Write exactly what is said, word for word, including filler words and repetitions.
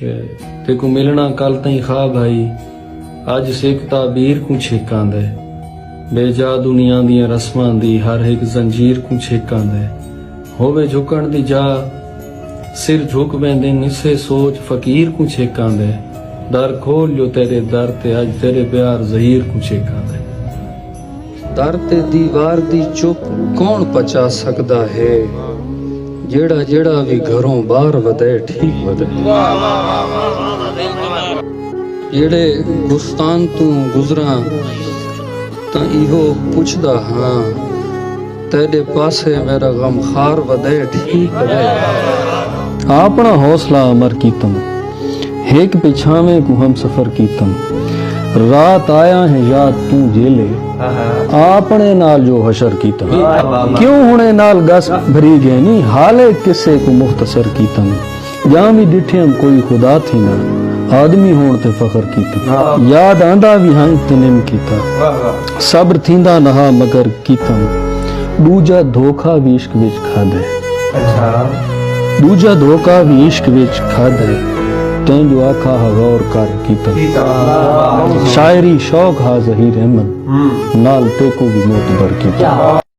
تیکوں ملݨا کل تئیں خواب ہئی، اڄ سک تعبیر کوں چھک آندے۔ بے جا دنیا دیاں رسماں دی ہر ہک زنجیر کوں چھک آندے۔ ہووے جھکݨ دی جا، سر جھک ویندن، اسے سوچ فقیر کوں چھک آندے۔ در کھول جو تیݙے در تے، اڄ تیݙے پیار زہیر کوں چھک آندے۔ در تے دیوار دی چپ کون پچا سڳدا ہے؟ جیڑھا جیڑھا وی گھروں ٻاہر ودے، ٹھیک ودے۔ جیڑھے گستان توں گزراں تاں ایہو پچھدا ہاں، تیݙے پاسے میݙا غمخوار ودے، ٹھیک ودے۔ آپݨا حوصلہ امر کیتم، ہک پچھاویں کوں ہم سفر کیتم۔ رات آیا ہیں یاد توں جیلے، آپݨے نال جو حشر کیتم۔ کیوں ہݨے نال ڳس بھری ڳئے نی، حالے قصے کوں مختصر کیتم۔ ڄاں وی ݙٹھیم کوئی خدا تھیندا، آدمی ہوݨ تے فخر کیتم۔ یاد آندا وی ہنج تے نم کیتا، صبر تھیندا نہ ہا مگر کیتم۔ ݙوجھا دھوکا وی عشق وچ کھادے۔ ݙوجھا دھوکا وی عشق وچ کھادے، تیں جو آکھا ہا غور کر کیتم۔ شاعری شوق ہا ظہیر احمد، نال تیکوں وی معتبر کیتم۔